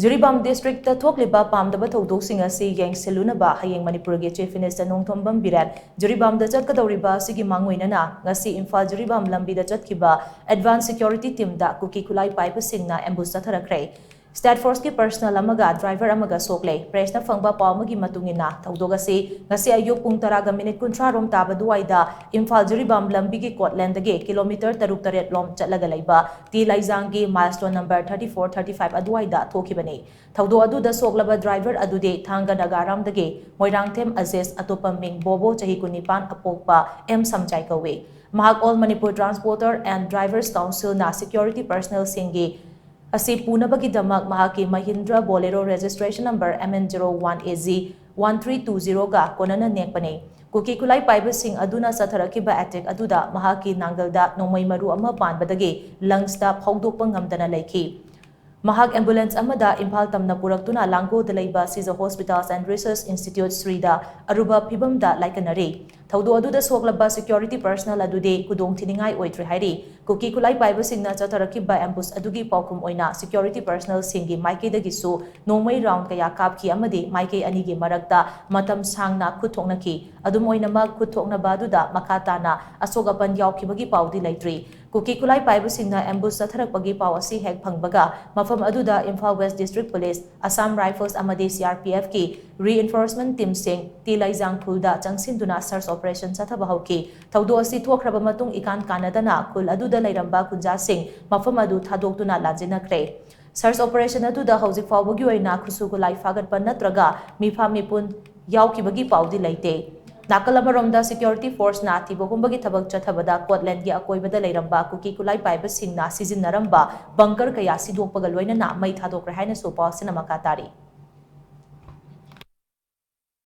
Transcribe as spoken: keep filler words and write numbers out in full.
Jiribam district ꯊꯣꯛꯂꯤꯕ ꯄꯥꯝꯗꯕ ꯊꯧꯗꯣꯛꯁꯤꯡ ꯑꯁꯤ ꯌꯦꯡꯁꯤꯜꯂꯨꯅꯕ ꯍꯌꯦꯡ ꯃꯅꯤꯄꯨꯔꯒꯤ ꯆꯤꯐ ꯃꯤꯅꯤꯁꯇꯔ ꯅꯣꯡꯊꯣꯝꯕꯝ ꯕꯤꯔꯦꯟ ꯖꯤꯔꯤꯕꯥꯝꯗ ꯆꯠꯀꯗꯧꯔꯤꯕ ꯑꯁꯤꯒꯤ ꯃꯥꯡꯑꯣꯏꯅꯅ ꯉꯁꯤ ꯏꯝꯐꯥꯜ ꯖꯤꯔꯤꯕꯥꯝ ꯂꯝꯕꯤꯗ ꯆꯠꯈꯤꯕ ꯑꯦꯗꯚꯥꯟꯁ ꯁꯦꯀ꯭ꯌꯨꯔꯤꯇꯤ ꯇꯤꯝꯗ ꯀꯨꯀꯤ ꯈꯨꯠꯂꯥꯏ ꯄꯥꯏꯕꯁꯤꯡꯅ ꯑꯦꯝꯕꯨꯁ ꯆꯠꯊꯔꯛꯈ꯭ꯔꯦ꯫ ꯁ꯭ꯇꯦꯠ ꯐꯣꯔꯁꯀꯤ ꯄꯔꯁꯅꯦꯜ ꯑꯃꯒ ꯗ꯭ꯔꯥꯏꯚꯔ ꯑꯃꯒ ꯁꯣꯛꯂꯦ꯫ ꯄ꯭ꯔꯦꯁꯅ ꯐꯪꯕ ꯄꯥꯎ ꯑꯃꯒꯤ ꯃꯇꯨꯡ ꯏꯟꯅ, ꯊꯧꯗꯣꯛ ꯑꯁꯤ ꯉꯁꯤ ꯑꯌꯨꯛ ꯄꯨꯡ ꯇꯔꯥꯒ ꯃꯤꯅꯤꯠ ꯀꯨꯟꯊ꯭ꯔꯥ ꯔꯣꯝ ꯇꯥꯕ ꯑꯗꯨꯋꯥꯏꯗ ꯏꯝꯐꯥꯜ ꯖꯤꯔꯤꯕꯥꯝ ꯂꯝꯕꯤꯒꯤ ꯀꯣꯠꯂꯦꯟꯗꯒꯤ ꯀꯤꯂꯣꯃꯤꯇꯔ ꯇꯔꯨꯛ ꯇꯔꯦꯠ ꯂꯣꯝ ꯆꯠꯂꯒ ꯂꯩꯕ ꯇꯤ ꯂꯥꯏꯖꯥꯡꯒꯤ milestone number thirty four thirty five ꯑꯗꯨꯋꯥꯏꯗ ꯊꯣꯛꯈꯤꯕꯅꯤ꯫ ꯊꯧꯗꯣꯛ ꯑꯗꯨꯗ ꯁꯣꯛꯂꯕ ꯗ꯭ꯔꯥꯏꯚꯔ ꯑꯗꯨꯗꯤ ꯊꯥꯡꯒ ꯅꯥꯒꯥꯔꯥꯝꯗꯒꯤ ꯃꯣꯏꯔꯥꯡꯊꯦꯝ ꯑꯖꯦꯁ, ꯑꯇꯣꯞꯄ ꯃꯤꯡ ꯕꯣꯕꯣ, ꯆꯍꯤ ꯀꯨꯟꯅꯤꯄꯥꯟ, ꯑꯄꯣꯛꯄ ꯑꯦꯝ ꯁꯝꯖꯥꯏ ꯀꯧꯏ꯫ ꯃꯍꯥꯛ all Manipur transporter and drivers ꯀꯥꯎꯟꯁꯤꯜꯅ ꯁꯦꯀ꯭ꯌꯨꯔꯤꯇꯤ ꯄꯔꯁꯅꯦꯜꯁꯤꯡꯒꯤ ꯑꯁꯤ ꯄꯨꯅꯕꯒꯤꯗꯃꯛ ꯃꯍꯥꯛꯀꯤ Mahindra Bolero registration number M N zero one A G one three two ꯖꯤꯔꯣꯒ ꯀꯣꯟꯅꯅ ꯅꯦꯛꯄꯅꯤ꯫ ꯀꯨꯀꯤ ꯈꯨꯠꯂꯥꯏ ꯄꯥꯏꯕꯁꯤꯡ ꯑꯗꯨꯅ ꯆꯠꯊꯔꯛꯈꯤꯕ ꯑꯦꯇꯦꯛ ꯑꯗꯨꯗ ꯃꯍꯥꯛꯀꯤ ꯅꯥꯡꯒꯜꯗ ꯅꯣꯡꯃꯩ ꯃꯔꯨ ꯑꯃ ꯄꯥꯟꯕꯗꯒꯤ ꯂꯪꯁꯇ ꯐꯥꯎꯗꯣꯛꯄ ꯉꯝꯗꯅ ꯂꯩꯈꯤ꯫ ꯃꯍꯥꯛ ꯑꯦꯝꯕꯨꯂꯦꯟꯁ ꯑꯃꯗ ꯏꯝꯐꯥꯜ ꯇꯝꯅ ꯄꯨꯔꯛꯇꯨꯅ ꯂꯥꯡꯒꯣꯜꯗ ꯂꯩꯕ ꯁꯤꯖ ꯍꯣꯁꯄꯤꯇꯥꯜꯁ ꯑꯦꯟ ꯔꯤꯁꯔꯆ ꯏꯟꯁꯇꯤꯇ꯭ꯌꯨꯠ, ꯁ꯭ꯔꯤꯗ ꯑꯔꯨꯕ ꯐꯤꯕꯝꯗ ꯂꯥꯏꯀꯠꯅꯔꯤ꯫ ꯊꯧꯗꯣꯛ ꯑꯗꯨꯗ ꯁꯣꯛꯂꯕ ꯁꯦꯀ꯭ꯌꯨꯔꯤꯇꯤ ꯄꯔꯁꯅꯦꯜ ꯑꯗꯨꯗꯤ ꯈꯨꯗꯣꯡꯊꯤꯅꯤꯡꯉꯥꯏ ꯑꯣꯏꯗ꯭ꯔꯤ ꯍꯥꯏꯔꯤ꯫ ꯀꯨꯀꯤ ꯈꯨꯠꯂꯥꯏ ꯄꯥꯏꯕꯁꯤꯡꯅ ꯆꯠꯊꯔꯛꯈꯤꯕ ꯑꯦꯝꯕꯨꯁ ꯑꯗꯨꯒꯤ ꯄꯥꯎꯈꯨꯝ ꯑꯣꯏꯅ ꯁꯦꯀ꯭ꯌꯨꯔꯤꯇꯤ ꯄꯔꯁꯅꯦꯜꯁꯤꯡꯒꯤ ꯃꯥꯏꯀꯩꯗꯒꯤꯁꯨ ꯅꯣꯡꯃꯩ ꯔꯥꯎꯟ ꯀꯌꯥ ꯀꯥꯞꯈꯤ ꯑꯃꯗꯤ ꯃꯥꯏꯀꯩ ꯑꯅꯤꯒꯤ ꯃꯔꯛꯇ ꯃꯇꯝ ꯁꯥꯡꯅ ꯈꯨꯠ ꯊꯣꯛꯅꯈꯤ꯫ ꯑꯗꯨꯝ ꯑꯣꯏꯅꯃꯛ, ꯈꯨꯠ ꯊꯣꯛꯅꯕ ꯑꯗꯨꯗ ꯃꯈꯥ ꯇꯥꯅ ꯑꯁꯣꯛ ꯑꯄꯟ ꯌꯥꯎꯈꯤꯕꯒꯤ ꯄꯥꯎꯗꯤ ꯂꯩꯇ꯭ꯔꯤ꯫ ꯀꯨꯀꯤ ꯈꯨꯠꯂꯥꯏ ꯄꯥꯏꯕꯁꯤꯡꯅ ꯑꯦꯝꯕꯨꯁ ꯆꯠꯊꯔꯛꯄꯒꯤ ꯄꯥꯎ ꯑꯁꯤ ꯍꯦꯛ ꯐꯪꯕꯒ ꯃꯐꯝ ꯑꯗꯨꯗ Imphal west district police, Assam rifles ꯑꯃꯗꯤ ꯁꯤ ꯑꯥꯔ ꯄꯤ ꯑꯦꯐꯀꯤ ꯔꯤꯏꯟꯐꯣꯔꯁꯃꯦꯟ ꯇꯤꯝꯁꯤꯡ ꯇꯤ ꯂꯩꯖꯥꯡ ꯈꯨꯜꯗ ꯆꯪꯁꯤꯟꯗꯨꯅ ꯁꯔꯆ ꯑꯣꯄꯔꯦꯁꯟ ꯆꯠꯊꯕ ꯍꯧꯈꯤ꯫ ꯊꯧꯗꯣꯛ ꯑꯁꯤ ꯊꯣꯛꯈ꯭ꯔꯕ ꯃꯇꯨꯡ ꯏꯀꯥꯟ ꯀꯥꯟꯅꯗꯅ ꯈꯨꯜ ꯑꯗꯨꯗ ꯂꯩꯔꯝꯕ ꯈꯨꯟꯖꯥꯁꯤꯡ ꯃꯐꯝ ꯑꯗꯨ ꯊꯥꯗꯣꯛꯇꯨꯅ ꯂꯥꯟꯖꯦꯟꯅꯈ꯭ꯔꯦ꯫ ꯁꯔꯆ ꯑꯣꯄꯔꯦꯁꯟ ꯑꯗꯨꯗ ꯍꯧꯖꯤꯛ ꯐꯥꯎꯕꯒꯤ ꯑꯣꯏꯅ ꯈꯨꯠꯁꯨ ꯈꯨꯠꯂꯥꯏ ꯐꯥꯒꯠꯄ ꯅꯠꯇ꯭ꯔꯒ ꯃꯤꯐꯥ ꯃꯤꯄꯨꯟ ꯌꯥꯎꯈꯤꯕꯒꯤ ꯄꯥꯎꯗꯤ ꯂꯩꯇꯦ꯫ ꯅꯥꯀꯜ ꯑꯃꯔꯣꯝꯗ, ꯁꯦꯀ꯭ꯌꯨꯔꯤꯇꯤ ꯐꯣꯔꯁꯅ ꯊꯤꯕ ꯍꯨꯝꯕꯒꯤ ꯊꯕꯛ ꯆꯠꯊꯕꯗ ꯀꯣꯠꯂꯦꯟꯒꯤ ꯑꯀꯣꯏꯕꯗ ꯂꯩꯔꯝꯕ ꯀꯨꯀꯤ ꯈꯨꯠꯂꯥꯏ ꯄꯥꯏꯕꯁꯤꯡꯅ ꯁꯤꯖꯤꯟꯅꯔꯝꯕ ꯕꯪꯀꯔ ꯀꯌꯥ ꯁꯤꯗꯣꯛꯄꯒ ꯂꯣꯏꯅꯅ ꯃꯩ ꯊꯥꯗꯣꯛꯈ꯭ꯔꯦ ꯍꯥꯏꯅꯁꯨ ꯄꯥꯎꯁꯤꯅ ꯃꯈꯥ ꯇꯥꯔꯤ꯫